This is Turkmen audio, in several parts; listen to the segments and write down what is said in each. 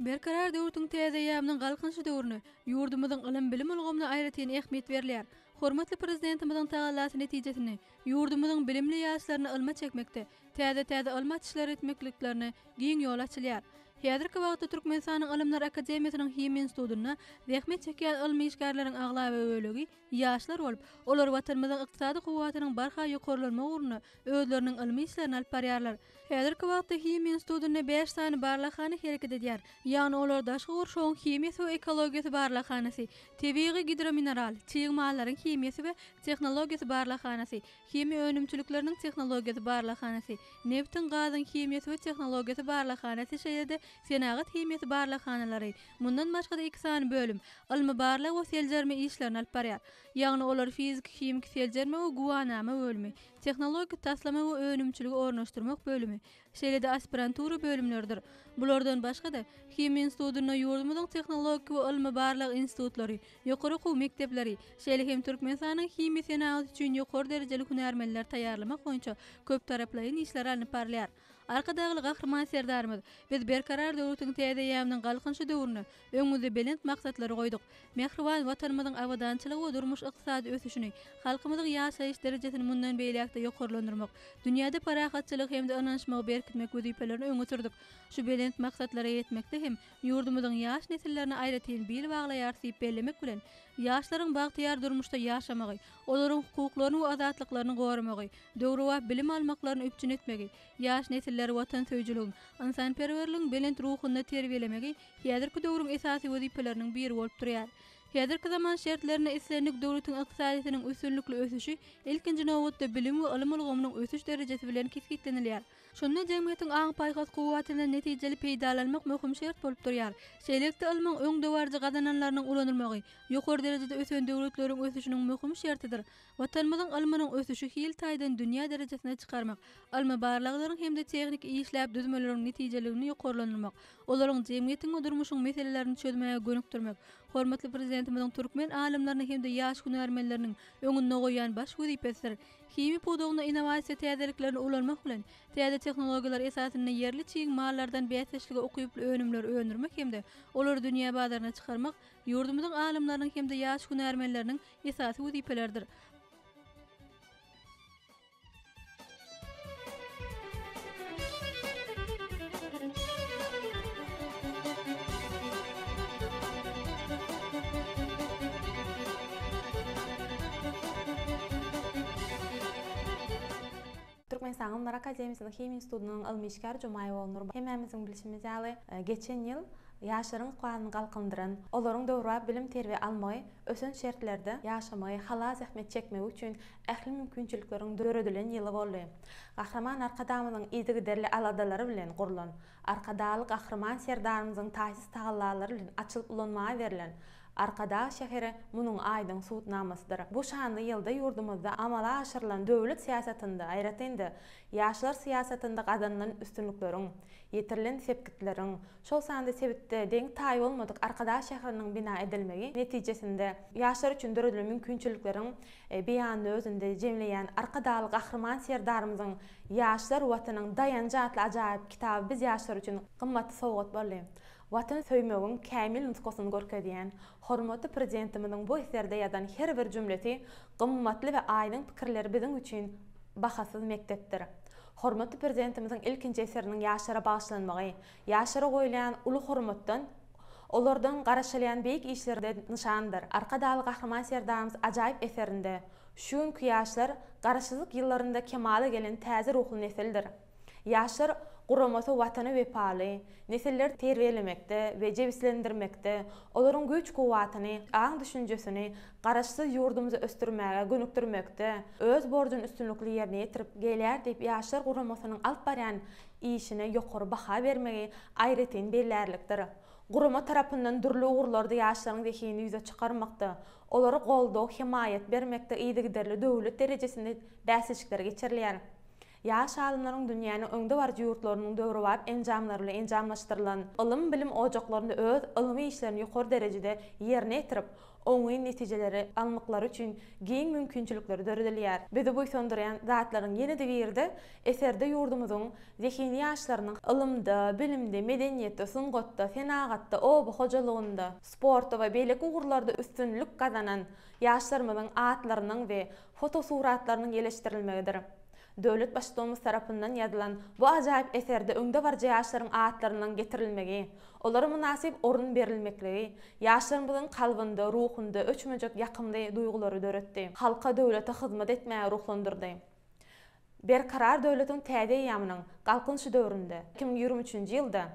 Berkarar döwletiň täze eýýamynyň Galkynyşy döwründe ýurdumyzyň ylym-bilim ulgamyna aýratyn ähmiýet berilýär. Hormatly Prezidentimiziň tagallasy netijesinde ýurdumyzyň bilimli ýaşlaryny ylma çekmekde, täze-täze ylmy açyşlar etmekliklerine giň ýol açylýar. Häzirki wagtda Türkmenistanyň Ylymlar akademiýasynyň Himiýa institutynda zähmet çekýän ylmy işgärleriň aglaba bölegi ýaşlar bolup, olar Watanymyzyň ykdysady kuwwatynyň barha ýokarlanmagy ugrunda özleriniň ylmy işlerini alyp barýarlar. Häzirki wagtda Himiýa institutynda bäş sany barlaghana hereket edýär. Ýagny olar daşky gurşawyň himiýasy we ekologiýasy barlaghanasy, tebigy gidromineral çig mallaryň himiýasy we tehnologiýasy barlaghanasy, himiýa önümçilikleriniň tehnologiýasy barlaghanasy, nebtiň, gazyň himiýasy we tehnologiýasy barlaghanasy şeýle-de senagat himiýasy barlaghanalary. Mundan başga-da iki sany bölüm ylmy-barlag we seljerme işlerini alyp barýar. Ýagny olar fiziki-himiki seljerme we güwanama bölümi, tehnologik taslama we önümçilige ornaşdyrmak bölümi, şeýle-de aspirantura bölümleridir. Bulardan başga-da, Himiýa institutynda ýurdumyzyň tehnologik we ylmy-barlag institutlary, ýokary okuw mekdepleri, şeýle hem Türkmenistanyň himiýa senagaty üçin ýokary derejeli hünärmenleri taýýarlamak boýunça köptaraplaýyn işler alnyp barylýar. Arkadagly Gahryman Serdarymyz, Biz Berkarar döwletiň täze eýýamynyň Galkynyşy döwründe öňümizde belent maksatlary goýduk. Mähriban Watanymyzyň abadançylygy we durmuş-ykdysady ösüşini, halkymyzyň ýaşaýyş derejesini mundan beýläk-de ýokarlandyrmak, dünýäde parahatçylygy hem-de ynanyşmagy berkitmek wezipelerini öňe sürdük. Şu belent maksatlara ýetmekde hem ýurdumyzyň ýaş nesillerine aýratyn bil baglaýarys diýip bellemek bilen, ýaşlaryň bagtyýar durmuşda ýaşamagy, olaryň hukuklaryny we azatlyklaryny goramagy, döwrebap bilim almaklaryny üpjün etmegi, ýaş nesilleri watansöýüjiligiň, ynsanperwerligiň belent ruhunda terbiýelemegi häzirki döwrüň esasy wezipeleriniň biri bolup durýar. Häzirki zaman şertlerinde islendik döwletiň ykdysadyýetiniň üstünlikli ösüşi ilkinji nobatda bilim we ylym ulgamynyň ösüş derejesi bilen kesgitlenilýär. Şunda jemgyýetiň aň-paýhas kuwwatyndan netijeli peýdalanmak möhüm şert bolup durýar. Şeýlelikde, ylmyň öňdebaryjy gazananlarynyň ulanylmagy ýokary derejede ösen döwletleriň ösüşiniň möhüm şertidir. Watanymyzyň ylmynyň ösüşi hil taýdan dünýä derejesine çykarmak, ylmy barlaglaryň hem-de tehniki işläp düzmeleriň netijeliligini ýokarlandyrmak, olaryň jemgyýetiň we durmuşyň meselelerini çözmäge gönükdirmek hormatly Prezidentimiziň türkmen alymlaryny hem-de ýaş hünärmenleriniň öňünde goýýan baş wezipesidir. Himiýa pudagynda innowasiýa täzeliklerini ulanmak bilen, täze tehnologiýalar esasynda ýerli çig mallardan bäsdeşlige ukyply önümleri öndürmek hem-de olary dünýä bazaryna çykarmak ýurdumyzyň alymlarynyň hem-de ýaş hünärmenleriniň esasy wezipeleridir. Türkmenistanyň Ylymlar akademiýasynyň Himiýa institutynyň ylmy işgäri Jumaýewa Ogulnur hemmämiziň bilşimiz ýaly, geçen ýyl ýaşlaryň ykbalyny galkyndyran, olaryň döwrebap bilim-terbiýe almagy, ösen şertlerde ýaşamagy, halal zähmet çekmegi üçin ähli mümkinçilikleriň döredilen ýyly boldy. Gahryman Arkadagymyzyň yzygiderli aladalary bilen gurlan, Arkadagly Gahryman Serdarymyzyň taýsyz tagallalary bilen açylyp ulanmaga berlen Arkadag şäheri munuň aýdyň subutnamasydyr. Bu şanly ýylda ýurdumyzda amala aşyrylan döwlet syýasatynda, aýratyn-da, ýaşlar syýasatynda gazanylan üstünlikleriň, ýetirilen sepgitleriň, şol sanda sebitde deňi-taýy bolmadyk Arkadag şäheriniň bina edilmegi netijesinde ýaşlar üçin döredilen mümkinçilikleriň beýanyny özünde jemleýän Arkadagly Gahryman Serdarymyzyň Ýaşlar Watanyň daýanjy atly ajaýyp kitaby biz ýaşlar üçin gymmatly sowgat boldy. Watany söýmegiň kämil nusgasyny görkezýän hormatly Prezidentimiziň bu eserde ýazan her bir jümlesi gymmatly we aýdyň pikirleri biziň üçin bahasyz mekdepdir. Hormatly Prezidentimiziň ilkinji eseriniň ýaşlara bagyşlanmagy, ýaşlara goýulýan uly hormatdan, olardan garaşylýan beýik işlerden nyşandyr. Arkadagly Gahryman Serdarymyz ajaýyp eserinde, Şu günki ýaşlar Garaşsyzlyk ýyllarynda kemala gelen täze ruhly nesildir. Ýaşlar guramasy Watana wepaly nesilleri terbiýelemekde we jebislendirmekde, olaryň güýç-kuwwatyny, aň-düşünjesini Garaşsyz ýurdumyzy ösdürmäge gönükdirmekde öz borjuny üstünlikli ýerine ýetirip gelýär diýip Ýaşlar guramasynyň alyp barýan işine ýokary baha bermegi aýratyn bellärlikdir. Gurama tarapyndan dürli ugurlarda ýaşlaryň zehinini ýüze çykarmakda, olara goldaw, hemaýat bermekde yzygiderli döwlet derejesinde bäsleşikler geçirilýär. Ýaş alymlaryň dünýäniň öňdebaryjy ýurtlarynyň döwrebap enjamlary bilen enjamlaşdyrylan ylym-bilim ojaklarynda öz ylmy işlerini ýokary derejede ýerine ýetirip, oňyn netijeleri almaklary üçin giň mümkinçilikler döredilýär. Bizi buýsandyrýan zatlaryň ýene-de biri-de eserde ýurdumyzyň zehinli ýaşlarynyň ylymda, bilimde, medeniýetde, sungatda, senagatda, oba hojalygynda, sportda we beýleki ugurlarda üstünlik gazanan ýaşlarymyzyň atlarynyň we fotosuratlarynyň ýeleşdirilmegidir. Döwlet Baştutanymyz tarapyndan ýazylan bu ajaýyp eserde öňdebaryjy ýaşlaryň atlarynyň getirilmegi, olara mynasyp orun berilmekligi ýaşlarymyzyň kalbynda, ruhunda öçmejek ýakymly duýgulary döretdi, halka, döwlete hyzmat etmäge ruhlandyrdy. Berkarar döwletiň täze eýýamynyň Galkynyşy döwründe, 2023-nji ýylda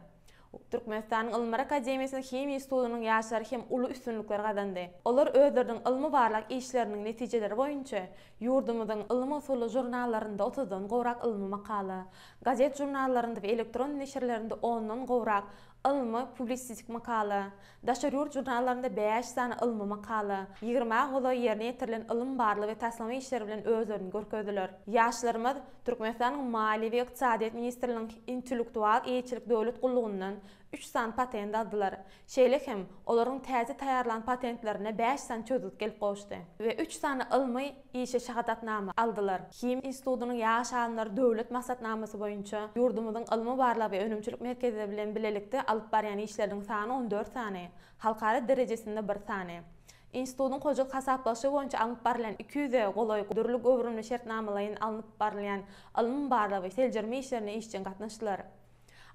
Türkmenistanyň Ylymlar akademiýasynyň Himiýa institutynyň ýaşlary hem uly üstünlikler gazandy. Olar özleriniň ylmy-barlag işleriniň netijeleri boýunça ýurdumyzyň ylmy-usuly žurnallarynda otuzdan gowrak ylmy makala, gazet-žurnallarynda we elektron neşirlerinde ondan gowrak ylmy-publisistik makala, daşary ýurt žurnallarynda bäş sany ylmy makala, ýigrimä golaý ýerine ýetirilen ylym-barlag we taslama işleri bilen özlerini görkezdiler. Ýaşlarymyz Türkmenistanyň Maliýe we ykdysadyýet ministrliginiň Intellektual eýeçilik döwlet gullugyndan üç sany patent aldylar. Şeýle hem, olaryň täze taýýarlan patentlerine bäş sany çözgüt gelip gowuşdy we üç sany ylmy işe şahadatnama aldylar. Himiýa institutynyň ýaş alymlary döwlet maksatnamasy boýunça ýurdumyzyň ylmy-barlag we önümçilik merkezleri bilen bilelikde alyp barýan işleriniň sany 14 sany, halkara derejesinde bir sany. Institutyň hojalyk hasaplaşygy boýunça alnyp barylýan 200-e golaý dürli göwrümli şertnamalaýyn alnyp barylýan ylmy-barlag we seljerme işlerine işjeň gatnaşdylar.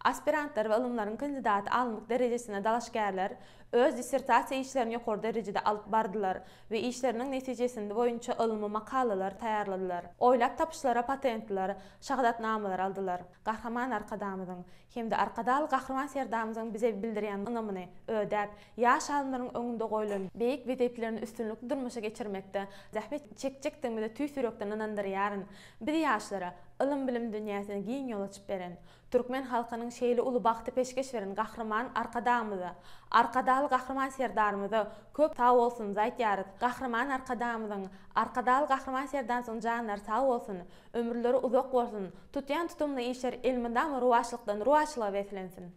Aspirantlar we ylymlaryň kandidaty alymlyk derejesine dalaşgärler öz dissertasiýa işlerini ýokary derejede alyp bardylar we işleriniň netijesinde boýunça ylmy makalalar taýýarladylar. Oýlap tapyşlara patentler, şahadatnamalar aldylar. Gahryman Arkadagymyzyň hem-de Arkadagly Gahryman Serdarymyzyň bize bildirýän ynamyny ödäp, ýaş alymlaryň öňünde goýlan beýik wezipelerini üstünlikli durmuşa geçirmekde zähmet çekjekdigimize tüýs ýürekden ynandyrýaryn. Biz ýaşlara ylym-bilim dünýäsine giň ýol açyp beren, türkmen halkynyň şeýle uly bagty peşgeş beren Gahryman Arkadagymyza, Arkadagly Gahryman Serdarymyza köp sagbolsunymyzy aýtýarys. Gahryman Arkadagymyzyň, Arkadagly Gahryman Serdarymyzyň janlary sag bolsun, ömürleri uzak bolsun, tutýan tutumly işleri elmydama rowaçlykdan rowaçlyga beslensin!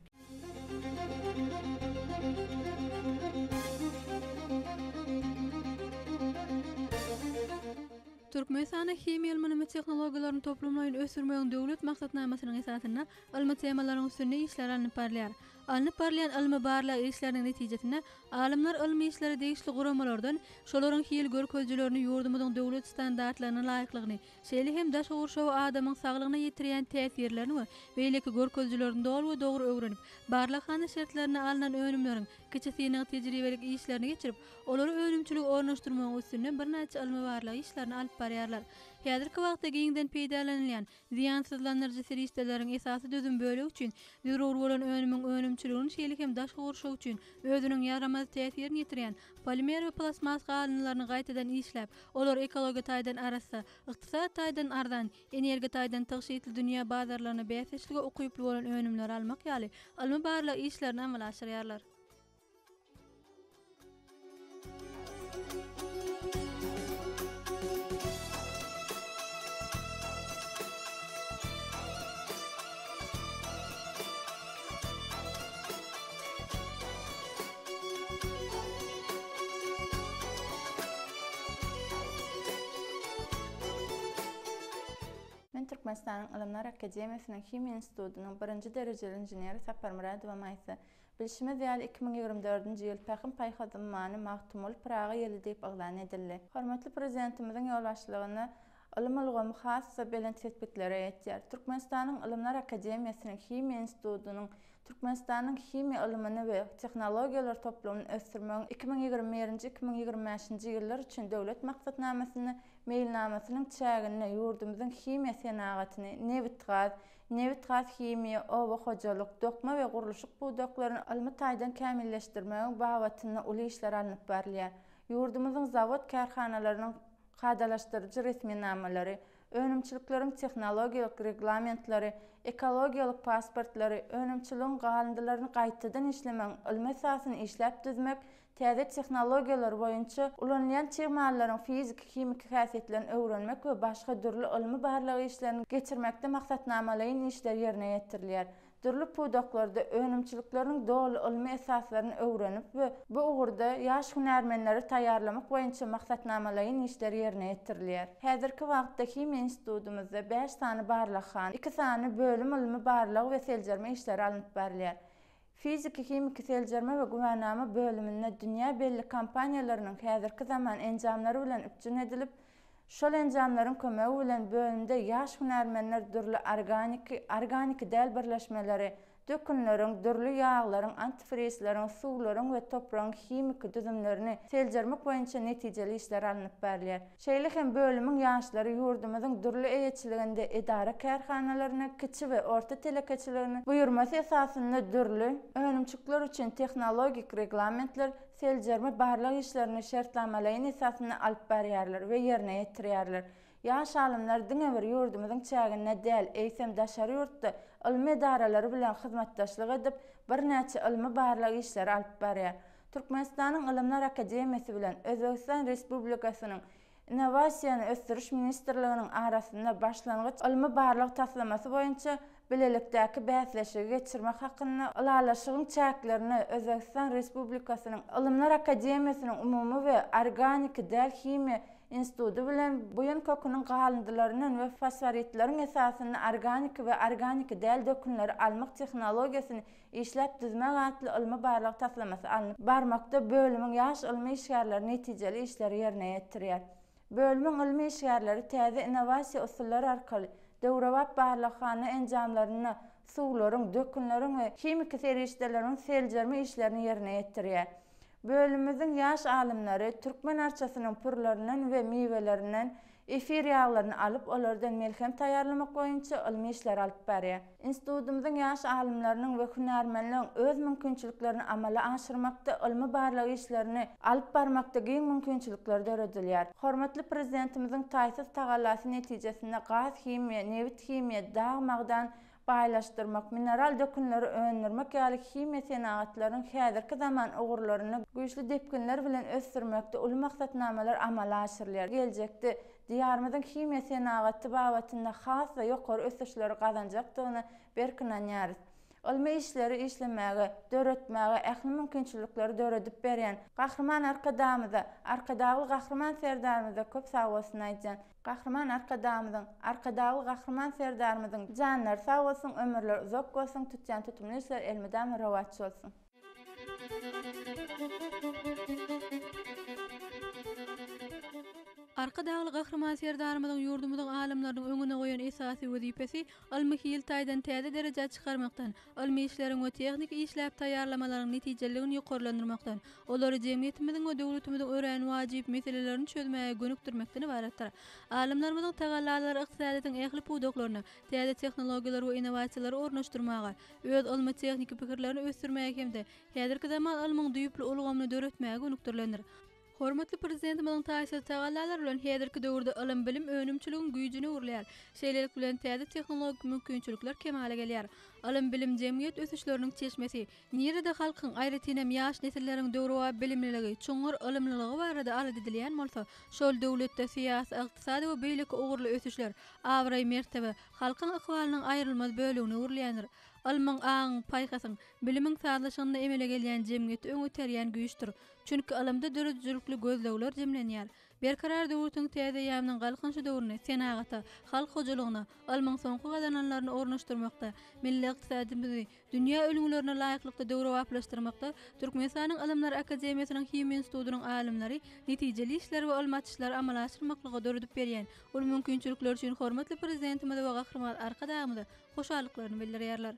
Türkmenistanda himiýa ylmyny we tehnologiýalaryny toplumlaýyn ösdürmegiň döwlet maksatnamasynyň esasynda ylmy temalaryň üstünde işler alnyp barylýar. Alnyp barylýan ylmy-barlag işleriniň netijesinde alymlar ylmy işlere degişli guramalardan şolaryň hil görkezijilerini ýurdumyzyň döwlet standartlaryna laýyklygyny, şeýle hem daşky gurşawa adamyň saglygyna ýetirýän täsirlerini we beýleki görkezijilerini doly we dogry öwrenip, barlaghana şertlerinde alnan önümleriň kiçi synag-tejribelik işlerini geçirip, Olary önümçilige ornaşdyrmagyň üstünde birnäçe ylmy-barlag işlerini alyp barýarlar. Häzirki wagtda giňden peýdalanylýan zyýansyzlandyryjy serişdeleriň esasy düzüm bölegi üçin zerur bolan önümiň önümçiligini şeýle hem daşky gurşaw üçin özüniň ýaramaz täsirini ýetirýän polimer we plastmas galyndylaryny gaýtadan işläp, olary ekologiýa taýdan arassa, ykdysady taýdan arzan, energiýa taýdan tygşytly dünýä bazarlaryna bäsdeşlige ukyply bolan önümleri almak ýaly ylmy-barlag işlerini amala aşyrýarlar. Men Türkmenistanyň Ylymlar akademiýasynyň Himiýa institutynyň birinji derejeli inženeri Saparmyradowa Maýsa. Bilşimiz ýaly, 2024-nji ýyl Pähim-paýhas ummany Magtymguly Pyragy ýyly diýip yglan edildi. Hormatly Prezidentimiziň ýolbaşçylygynda ylym ulgamy has-da belent sepgitlere ýetýär. Türkmenistanyň Ylymlar akademiýasynyň Himiýa institutynyň Türkmenistanyň himiýa ylmyny we tehnologiýalar toplumyny ösdürmegiň 2021-nji, 2025-nji ýyllar üçin Döwlet maksatnamasyny meýilnamasynyň çäginde ýurdumyzyň himiýa senagatyny, nebitgaz, Nebitgaz-himiýa, oba hojalyk, dokma we gurluşyk pudaklaryny ylmy taýdan kämilleşdirmegiň babatynda uly işler alnyp barylýar. Ýurdumyzyň zawod-kärhanalarynyň kadalaşdyryjy resminamalary, önümçilikleriň tehnologik reglamentleri, ekologiýalyk pasportlary, önümçiligiň galyndylaryny gaýtadan işlemegiň ylmy esasyny işläp düzmek Täze tehnologiýalar boýunça ulanylýan çig mallaryň fiziki-himiki häsiýetlerini öwrenmek we başga dürli ylmy-barlag işlerini geçirmekde maksatnamalaýyn işler ýerine ýetirilýär. dürli pudaklarda önümçilikleriniň doly ylmy esaslaryny öwrenip we bu ugurda ýaş hünärmenleri taýýarlamak boýunça maksatnamalaýyn işler ýerine ýetirilýär. Häzirki wagtda himiýa institutymyzda bäş sany barlaghana, iki sany bölüm ylmy-barlag we seljerme işleri alnyp barylýar. Fiziki-himiki seljerme we güwänama bölüminde dünýä belli kompaniýalarynyň häzirki zaman enjamlary bilen üpjün edilip, şol enjamlaryň kömegi bilen bölümde ýaş hünärmenler dürli organiki, organiki däl birleşmeleri, dökünleriň, dürli ýaglaryň, antifrizleriň, suwlaryň we topragyň himiki düzümlerini seljermek boýunça netijeli işler alnyp barylýar. Şeýle hem bölümiň ýaşlary ýurdumyzyň dürli eýeçiliginde edara-kärhanalaryna, kiçi we orta telekeçiligine buýurmasy esasynda dürli önümçikler üçin tehnologik reglamentler, seljerme barlag işlerini şertnamalaýyn esasynda alyp barýarlar we ýerine ýetirýärler. Ýaş alymlar diňe bir ýurdumyzyň çäginde däl, eýsem daşary ýurtda ylmy edaralary bilen hyzmatdaşlyk edip, birnäçe ylmy-barlag işleri alyp barýar. Türkmenistanyň Ylymlar akademiýasy bilen Özbegistan Respublikasynyň Innowasiýany ösdüriş ministrliginiň arasynda başlangyç ylmy-barlag taslamasy boýunça bilelikdäki bäsleşigi geçirmek hakynda Ylalaşygyň çäklerinde Özbegistan Respublikasynyň Ylymlar akademiýasynyň Umumy we organiki däl himiýa instituty bilen buýan köküniň galyndylaryndan we fosforitleriň esasynda organiki we organiki däl dökünleri almak tehnologiýasyny işläp düzmek atly ylmy-barlag taslamasy alnyp barmakda bölümiň ýaş ylmy işgärleri netijeli işleri ýerine ýetirýär. Bölümiň ylmy işgärleri täze innowasiýa usullary arkaly döwrebap barlaghana enjamlarynda suwlaryň, dökünleriň we himiki serişdeleriň seljerme işlerini ýerine ýetirýär. Bölümimiziň ýaş alymlary türkmen arçasynyň pürlerinden we miwelerinden efir ýaglaryny alyp, olardan melhem taýýarlamak boýunça ylmy işleri alyp barýar. Institutymyzyň ýaş alymlarynyň we hünärmenleň öz mümkinçiliklerini amala aşyrmakda ylmy-barlag işlerini alyp barmakda giň mümkinçilikler döredilýär. Hormatly Prezidentimiziň taýsyz tagallasy netijesinde gaz-himiýa, nebit-himiýa, dag-magdan baýlaşdyrmak, mineral dökünleri öndürmek ýaly himiýa senagatlarynyň häzirki zaman ugurlaryny güýçli depginler bilen ösdürmekde uly maksatnamalar amala aşyrylýar. Geljekde Diýarymyzyň himiýa senagaty babatynda has-da ýokary ösüşleri gazanjakdygyna berk ynanýarys. Ylmy işleri işlemäge, döretmäge ähli mümkinçilikleri döredip berýän Gahryman Arkadagymyza, Arkadagly Gahryman Serdarymyza köp sagbolsun aýdýan. Gahryman Arkadagymyzyň, Arkadagly Gahryman Serdarymyzyň janlary sag bolsun, ömürleri uzak bolsun, tutýan tutumly işleri elmydama rowaç bolsun! Arkadagly Gahryman Serdarymyzyň ýurdumyzyň alymlarynyň öňünde goýan esasy wezipesi ylmy hil taýdan täze derejä çykarmakdan, ylmy işleriň we tehniki işläp taýýarlamalaryň netijeliligini ýokarlandyrmakdan, olary jemgyýetimiziň we döwletimiziň örän wajyp meselelerini çözmäge gönükdirmekden ybaratdyr. Alymlarymyzyň tagallalary ykdysadyýetiň ähli pudaklaryna täze tehnologiýalary we innowasiýalary ornaşdyrmaga, öz ylmy-tehniki pikirlerini ösdürmäge hem-de häzirki zaman ylmyň düýpli ulgamyny döretmäge gönükdirilendir. Hormatly Prezidentimiziň taýsyz tagallalary bilen häzirki döwürde ylym-bilim önümçiligiň güýjüne öwrülýär. Şeýlelik bilen, täze tehnologik mümkinçilikler kemala gelýär. Ylym-bilim jemgyýet ösüşleriniň çeşmesi. Nirede halkyň, aýratynam ýaş nesilleriň döwrebap bilimliligi, çuňňur ylymlylygy barada alada edilýän bolsa, şol döwletde syýasy, ykdysady we beýleki ugurly ösüşler, abraý-mertebe, halkyň ykbalynyň aýrylmaz bölegine öwrülýändir. Ylmyň, aňyň, paýhasyň, bilimiň sazlaşygynda emele gelýän jemgyýeti öňe iterýän güýçdür. Çünki ylymda döredijilikli gözlegler jemlenýär. Berkarar döwletiň täze eýýamynyň Galkynyşy döwründe senagata, halk hojalygyna ylmyň soňky gazananlaryny ornaşdyrmakda, milli ykdysadyýetimizi dünýä ülňülerine laýyklykda döwrebaplaşdyrmakda Türkmenistanyň Ylymlar akademiýasynyň Himiýa institutynyň alymlary netijeli işleri we ylmy açyşlary amala aşyrmaklyga döredip berýän uly mümkinçilikler üçin hormatly Prezidentimize we Gahryman Arkadagymyza hoşallyklaryny bildirýärler.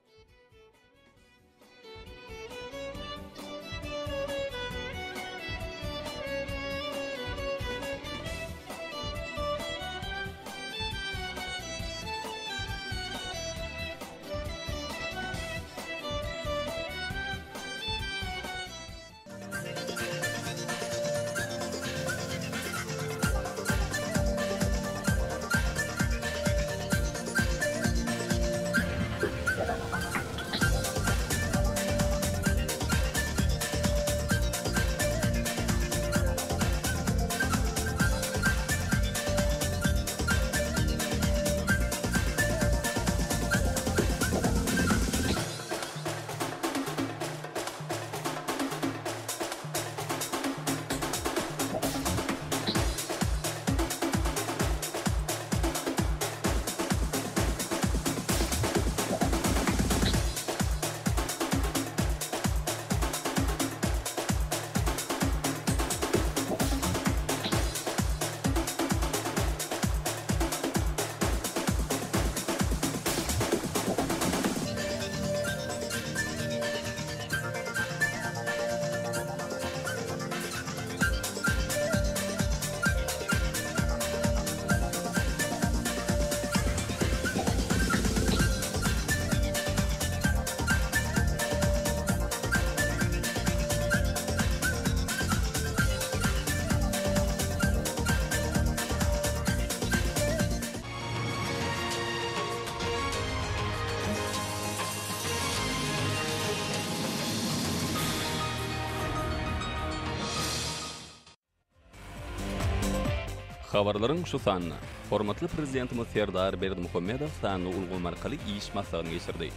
Habarlaryň şu sanynda hormatly Prezidentimiz Serdar Berdimuhamedow sanly ulgam arkaly iş maslahatyny geçirdi.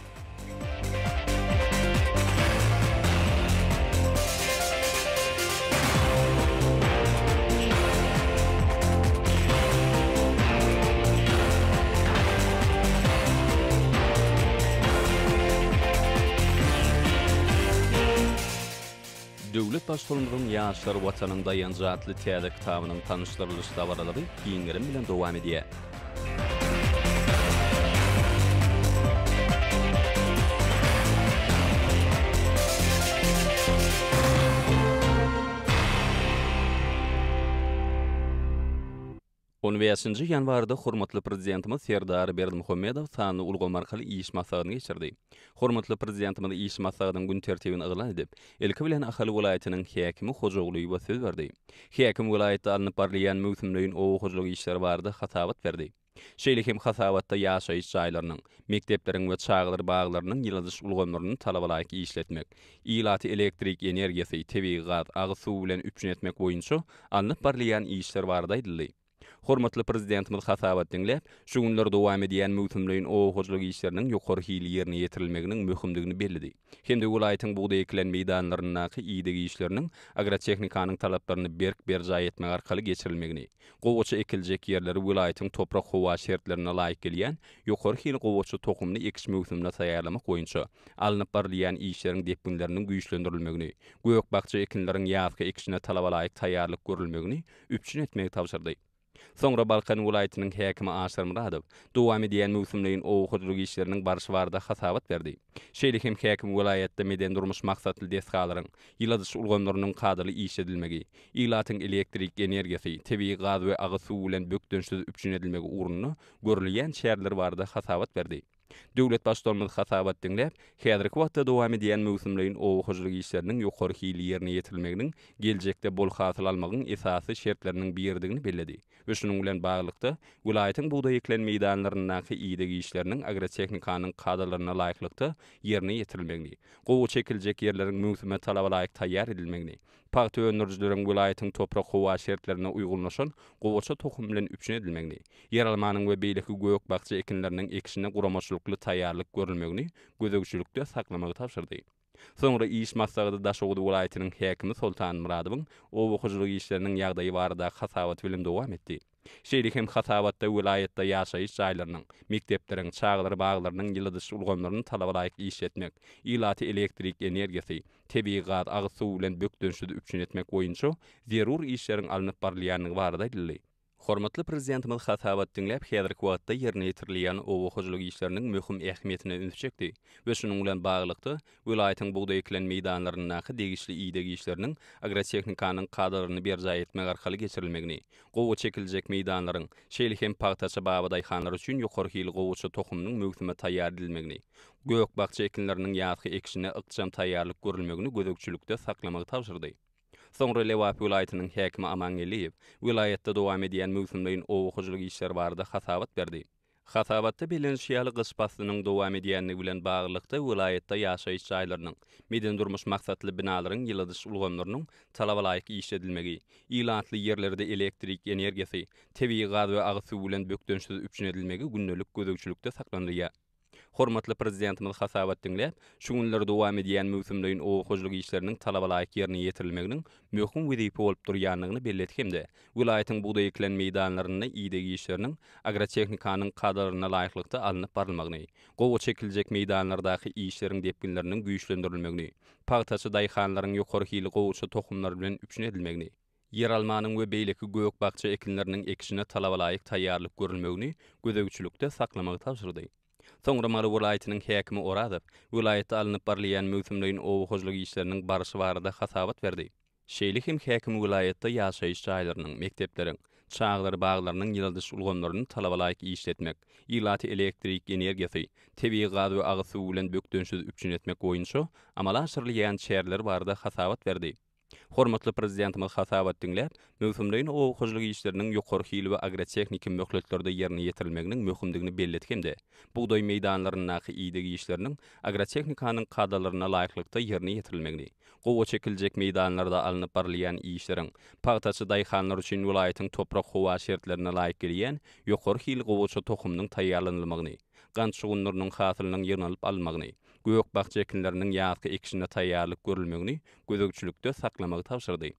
Döwlet Baştutanymyzyň Ýaşlar Watanyň daýanjy atly täze kitabynyň tanyşdyrylyş dabaralary giň gerim bilen dowam edýär. On bäşinji ýanwarda hormatly Prezidentimiz Serdar Berdimuhamedow sanly ulgam arkaly iş maslahatyny geçirdi. Hormatly Prezidentimiz iş maslahatynyň gün tertibini yglan edip, ilki bilen Ahal welaýatynyň häkimi Hojagulyýewe söz berdi. Häkim welaýatda alnyp barylýan möwsümleýin oba hojalyk işleri barada hasabat berdi. Şeýle hem hasabatda ýaşaýyş jaýlarynyň, mekdepleriň we çagalar baglarynyň ýyladyş ulgamlaryny talabalaýyk işletmek, ilaty elektrik energiýasy, tebigy gaz, agyz suwy bilen üpjün etmek boýunça alnyp barylýan işler barada aýdyldy. Hormatly Prezidentimiz hasabat diňläp, şu günler dowam edýän möwsümleýin oba hojalyk işleriniň ýokary hilli ýerine ýetirilmeginiň möhümdigini belledi hem-de welaýatyň bugdaý ekilen meýdanlaryndaky ideg işleriniň agrotehnikanyň talaplaryny berk berjaý etmek arkaly geçirilmegini, gowaça ekiljek ýerleri welaýatyň toprak-howa şertlerine laýyk gelýän ýokary hili gowaça tohumyny ekiş möwsümine taýýarlamak boýunça alnyp barylýan işleriň depginleriniň güýçlendirilmegini, gök-bakja ekinleriň ýazky ekişine talabalaýyk taýýarlyk görülmegini üpjün etmegi tabşyrdy. Soňra Balkan welaýatynyň häkimi Aşyr Myradow dowam edýän möwsümleýin oba hojalyk işleriniň barşy barada hasabat berdi. Şeýle hem häkim welaýatda medeni-durmuş maksatly desgalaryň, ýyladyş ulgamlarynyň kadaly işledilmegi, ilatyň elektrik energiýasy, tebigy gaz we agyz suwy bilen bökdençsiz üpjün edilmegi ugrunda görülýän çäreler barada hasabat berdi. Döwlet Baştutanymyz hasabat diňläp, häzirki wagtda dowam edýän möwsümleýin oba hojalyk işleriniň ýokary hilli ýerine ýetirilmeginiň geljekde bol hasyl almagyň esasy şertleriniň biridigini belledi we şunuň bilen baglylykda, welaýatyň bugdaý ekilen meýdanlaryndaky ideg işleriniň agrotehnikanyň kadalaryna laýyklykda ýerine ýetirilmegini, gowaça ekiljek ýerleriň möwsüme talabalaýyk taýýar edilmegini, Pagta öndürijileriň welaýatyň toprak-howa şertlerine uýgunlaşan gowaça tohumy bilen üpjün edilmegini, ýeralmanyň we beýleki gök-bakja ekinleriniň ekişine guramaçylykly taýýarlyk görülmegini gözegçilikde saklamagy tabşyrdy. Soňra iş maslahaty Daşoguz welaýatynyň häkimi Soltan Myradowyň oba hojalyk işleriniň ýagdaýy baradaky hasabaty bilen dowam etdi. Şeýle hem hasabatda welaýatda ýaşaýyş jaýlarynyň, mekdepleriň, çagalar baglarynyň ýyladyş ulgamlaryny talabalaýyk işletmek, ilaty elektrik energiýasy, tebigy gaz, agyz suwy bilen bökdençsiz üpjün etmek boýunça zerur işleriň alnyp barylýandygy barada aýdyldy. Hormatly Prezidentimiz hasabat diňläp, häzirki wagtda ýerine ýetirilýän oba hojalyk işleriniň möhüm ähmiýetine ünsi çekdi we şunuň bilen baglylykda, welaýatyň bugdaý ekilen meýdanlaryndaky degişli ideg işleriniň agrotehnikanyň kadalaryny berjaý etmek arkaly geçirilmegini, gowaça ekiljek meýdanlaryň, şeýle hem pagtaçy babadaýhanlar üçin ýokary hili gowaça tohumynyň möwsüme taýýar edilmegini, gök-bakja ekinleriniň ýazky ekişine ykjam taýýarlyk görülmegini gözegçilikde saklamagy tabşyrdy. Soňra Lebap welaýatynyň häkimi Aman Geldiýew welaýatda dowam edýän möwsümleýin oba hojalyk işleri barada hasabat berdi. Hasabatda bellenişi ýaly, gyş paslynyň dowam edýändigi bilen baglylykda, welaýatda ýaşaýyş jaýlarynyň, medeni-durmuş maksatly binalaryň ýyladyş ulgamlarynyň talabalaýyk işledilmegi, ilatly ýerlerde elektrik energiýasy, tebigy gaz we agyz suwy bilen bökdençsiz üpjün edilmegi gündelik gözegçilikde saklanylýar. Hormatly Prezidentimiz hasabat diňläp, şu günler dowam edýän möwsümleýin oba hojalyk işleriniň talabalaýyk ýerine ýetirilmeginiň möhüm wezipe bolup durýandygyny belledi hem-de welaýatyň bugdaý ekilen meýdanlarynda ideg işleriniň agrotehnikanyň kadalaryna laýyklykda alnyp barylmagyny, gowaça ekiljek meýdanlardaky işleriň depginleriniň güýçlendirilmegini, pagtaçy daýhanlaryň ýokary hili gowaça tohumlary bilen üpjün edilmegini, ýeralmanyň we beýleki gök-bakja ekinleriniň ekişine talabalaýyk taýýarlyk görülmegini gözegçilikde saklamagy tabşyrdy. Soňra Mary welaýatynyň häkimi Orazow welaýatda alnyp barylýan möwsümleýin oba hojalyk işleriniň barşy barada hasabat berdi. Şeýle hem häkim welaýatda ýaşaýyş jaýlarynyň, mekdepleriň, çagalar baglarynyň ýyladyş ulgamlaryny talabalaýyk işletmek, ilaty elektrik energiýasy, tebigy gaz we agyz suwy bilen bökdençsiz üpjün etmek boýunça amala aşyrylýan çäreler barada hasabat berdi. Hormatly Prezidentimiz hasabat diňläp, möwsümleýin oba hojalyk işleriniň ýokary hil we agrotehniki möhletlerde ýerine ýetirilmeginiň möhümdigini belledi hem-de bugdaý meýdanlaryndaky ideg işleriniň agrotehnikanyň kadalaryna laýyklykda ýerine ýetirilmegini, gowaça ekiljek meýdanlarda alnyp barylýan işleriň pagtaçy daýhanlar üçin welaýatyň toprak-howa şertlerine laýyk gelýän ýokary hil gowaça tohumynyň taýýarlanylmagyny, gant şugundyrynyň hasylynyň ýygnalyp alynmagyny, gök-bakja ekinleriniň ýazky ekişine taýýarlyk görülmegini gözegçilikde saklamagy tabşyrdy.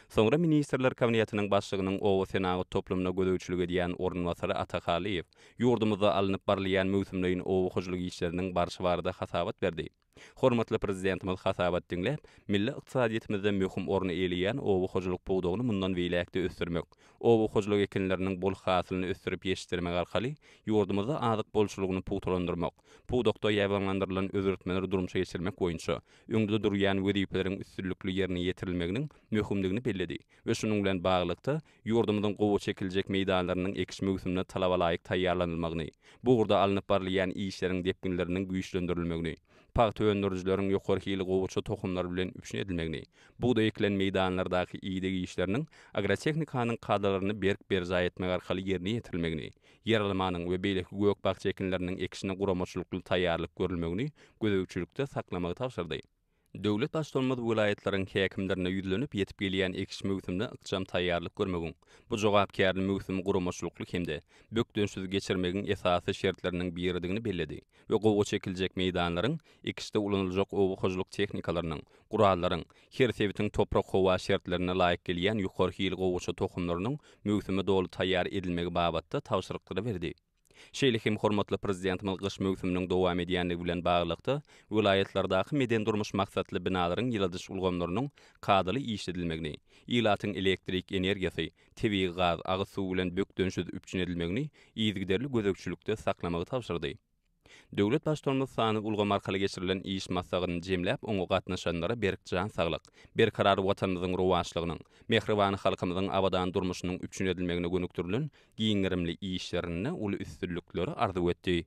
Soňra Ministrler Kabinetiniň Başlygynyň oba senagat toplumyna gözegçilik edýän orunbasary Ata Halyýew ýurdumyzda alnyp barylýan möwsümleýin oba hojalyk işleriniň barşy barada hasabat berdi. Hormatly Prezidentimiz hasabat diňläp, milli ykdysadyýetimizde möhüm orny eýeleýän oba hojalyk pudagyny mundan beýläk-de ösdürmek, oba hojalyk ekinleriniň bol hasylyny ösdürip ýetişdirmek arkaly ýurdumyzda azyk bolçulygyny pugtalandyrmak, pudakda ýaýbaňlandyrylan özgertmeleri durmuşa geçirmek boýunça öňde durýan wezipeleriň üstünlikli ýerine ýetirilmeginiň möhümdigini belledi we şunuň bilen baglylykda, ýurdumyzyň gowaça ekiljek meýdanlarynyň ekiş möwsümine talabalaýyk taýýarlanylmagyny, bu ugurda alnyp barylýan işleriň depginleriniň güýçlendirilmegini, pagta öndürijileriň ýokary hili gowaça tohumlary bilen üpjün edilmegini, bugdaý ekilen meýdanlardaky ideg işleriniň agrotehnikanyň kadalaryny berk berjaý etmek arkaly ýerine ýetirilmegini, ýeralmanyň we beýleki gök-bakja ekinleriniň ekişine guramaçylykly taýýarlyk görülmegini gözegçilikde saklamagy tabşyrdy. Döwlet Baştutanymyz welaýatlaryň häkimlerine ýüzlenip, ýetip gelýän ekiş möwsümine ykjam taýýarlyk görmegiň, bu jogapkärli möwsümi guramaçylykly hem-de bökdençsiz geçirmegiň esasy şertleriniň biridigini belledi we gowaça ekiljek meýdanlaryň, ekişde ulanyljak oba hojalyk tehnikalarynyň, gurallaryň, her sebitiň toprak-howa şertlerine laýyk gelýän ýokary hili gowaça tohumlarynyň möwsüme doly taýýar edilmegi babatda tabşyryklary berdi. Şeýle hem hormatly Prezidentimiz gyş möwsüminiň dowam edýändigi bilen baglylykda, welaýatlardaky medeni-durmuş maksatly binalaryň ýyladyş ulgamlarynyň kadaly işledilmegini, ilatyň elektrik energiýasy, tebigy gaz, agyz suwy bilen bökdençsiz üpjün edilmegini yzygiderli gözegçilikde saklamagy tabşyrdy. Döwlet Baştutanymyz sanly ulgam arkaly geçirilen iş maslahatyny jemläp, oňa gatnaşanlara berk jan saglyk, berkarar Watanymyzyň rowaçlygynyň, mähriban halkymyzyň abadan durmuşynyň üpjün edilmegine gönükdirilen giň gerimli işlerinde uly üstünlikleri arzuw etdi.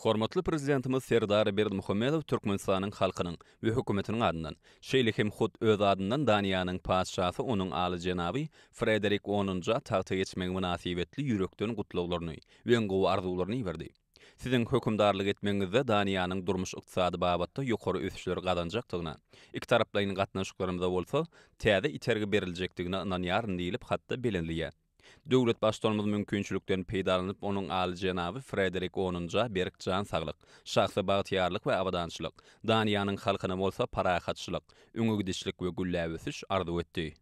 Hormatly Prezidentimiz Serdar Berdimuhamedow Türkmenistanyň halkynyň we Hökümetiniň adyndan, şeýle hem hut öz adyndan Daniýanyň Patyşasy Onuň Alyjenaby Frederik X-a tagta geçmegi mynasybetli ýürekden gutlaglaryny we iň gowy arzuwlaryny iberdi. Siziň hökümdarlyk etmegiňizde Daniýanyň durmuş-ykdysady babatda ýokary ösüşleri gazanjakdygyna, ikitaraplaýyn gatnaşyklarymyza bolsa täze itergi beriljekdigine ynanýaryn diýlip hatda bellenilýär. Döwlet Baştutanymyz mümkinçilikden peýdalanyp, onuň Alyjenaby Frederik X-a berk jan saglyk, şahsy bagtyýarlyk we abadançylyk, Daniýanyň halkyna bolsa parahatçylyk, öňe gidişlik we gülläp ösüş arzuw etdi.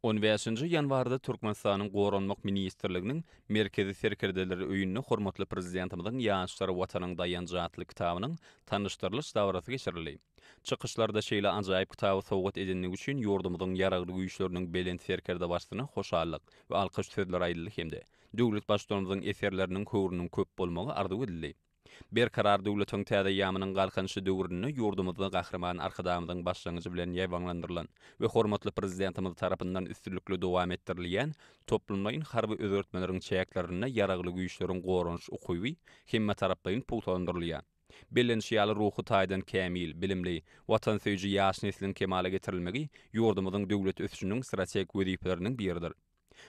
On bäşinji ýanwarda Türkmenistanyň Goranmak ministrliginiň Merkezi serkerdeler öýünde hormatly Prezidentimiziň Ýaşlar Watanyň daýanjy atly kitabynyň tanyşdyrylyş dabarasy geçirildi. Çykyşlarda şeýle ajaýyp kitaby sowgat edendigi üçin ýurdumyzyň Ýaragly Güýçleriniň Belent Serkerdebaşysyna hoşallyk we alkyş sözleri aýdyldy hem-de döwlet Baştutanymyzyň eserleriniň höwrüniň köp bolmagy arzuw edildi. Berkarar döwletiň täze eýýamynyň Galkynyşy döwründe ýurdumyzda Gahryman Arkadagymyzyň başlangyjy bilen ýaýbaňlandyrylan we hormatly Prezidentimiz tarapyndan üstünlikli dowam etdirilýän toplumlaýyn harby özgertmeleriň çäklerinde Ýaragly Güýçleriň goranyş ukyby hemmetaraplaýyn pugtalandyrylýar. Bellenişi ýaly, ruhy taýdan kämil, bilimli, watansöýüji ýaş nesliň kemala getirilmegi ýurdumyzyň döwlet ösüşiniň strategik wezipeleriniň biridir.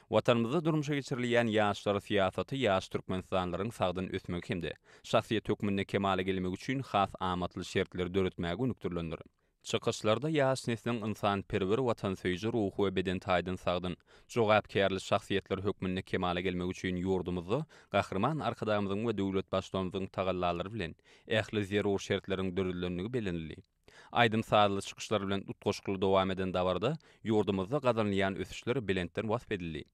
Watanymyzda durmuşa geçirilýän ýaşlar syýasaty ýaş türkmenistanlylaryň sagdyn ösmegi hem-de şahsyýet hökmünde kemala gelmegi üçin has amatly şertleri döretmäge gönükdirilendir. Çykyşlarda ýaş nesliň ynsanperwer, watansöýüji, ruhy we beden taýdan sagdyn, jogapkärli şahsyýetler hökmünde kemala gelmegi üçin ýurdumyzda Gahryman Arkadagymyzyň we döwlet Baştutanymyzyň tagallalary bilen ähli zerur şertleriň döredilendigi bellenildi. Aýdym-sazly çykyşlar bilen utgaşykly dowam eden dabarada ýurdumyzda gazanylýan ösüşler belentden wasp edildi.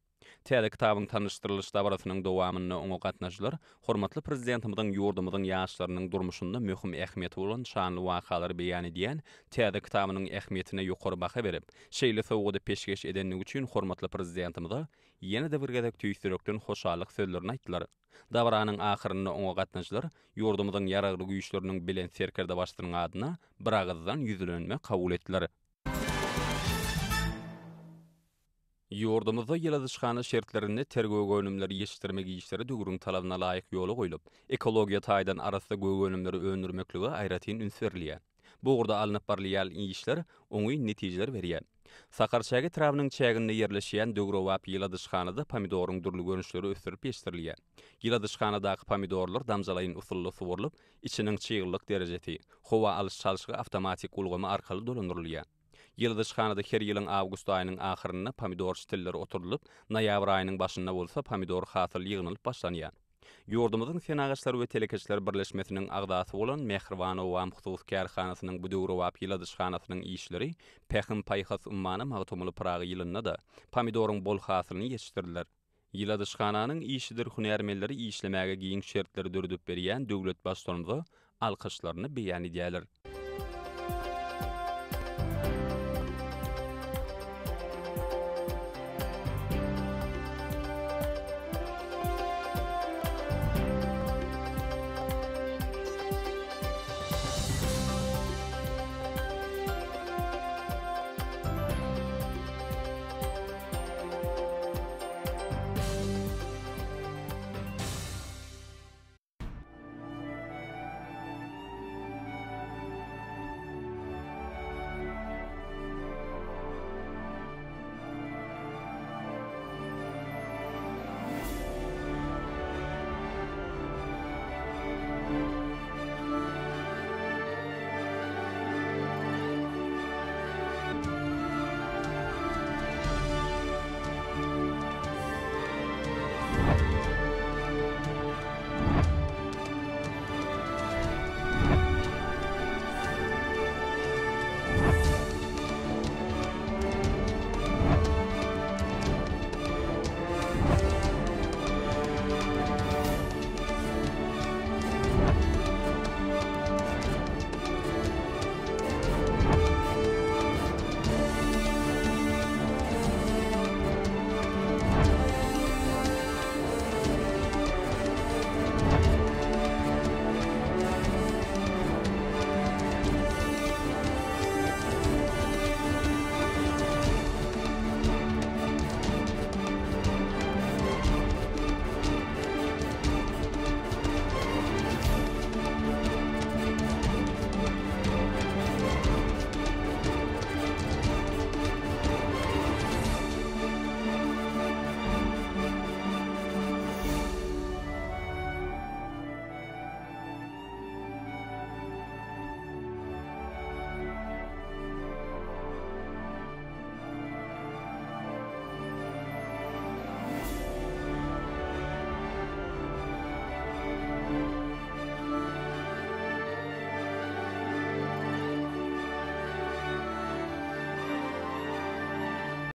Täze kitabyň tanyşdyrylyş dabarasynyň dowamynda oňa gatnaşyjylar hormatly Prezidentimiziň ýurdumyzyň ýaşlarynyň durmuşynda möhüm ähmiýeti bolan şanly wakalary beýan edýän täze kitabynyň ähmiýetine ýokary baha berip, şeýle sowgady peşgeş edendigi üçin hormatly Prezidentimize ýene-de bir gezek tüýs ýürekden hoşallyk sözlerini aýtdylar. Dabaranyň ahyrynda oňa gatnaşyjylar ýurdumyzyň Ýaragly Güýçleriniň Belent Serkerdebaşysynyň adyna biragyzdan ýüzlenme kabul etdiler. Ýurdumyzda ýyladyşhana şertlerinde ter gök önümleri ýetişdirmek işleri döwrüň talabyna laýyk ýola goýlup, ekologiýa taýdan arassa gök önümleri öndürmeklige aýratyn üns berilýär. Bu ugurda alnyp barylýan işler oňyn netijeler berýär. Sakarçäge etrabynyň çäginde ýerleşýän döwrebap ýyladyşhanada pomidoryň dürli görnüşleri ösdürilip ýetişdirilýär. Ýyladyşhanadaky pomidorlar damjalaýyn usulda suwarylyp, içiniň çyglylyk derejesi, howa alyş-çalşygy awtomatik ulgamy arkaly dolandyrylýar. Ýyladyşhanada her ýylyň awgust aýynyň ahyrynda pomidor şitilleri oturdylyp, noýabr aýynyň başynda bolsa pomidor hasyly ýygnalyp başlanýar. Ýurdumyzyň Senagatçylar we telekeçiler birleşmesiniň agzasy bolan Mähriban obam hususy kärhanasynyň bu döwrebap ýyladyşhanasynyň işleri Pähim-paýhas ummany Magtymguly Pyragy ýylynda-da pomidoryň bol hasylyny ýetişdirdiler. Ýyladyşhananyň işidir hünärmenleri işlemäge giň şertleri döredip berýän döwlet Baştutanymyza alkyşlaryny beýan edýärler.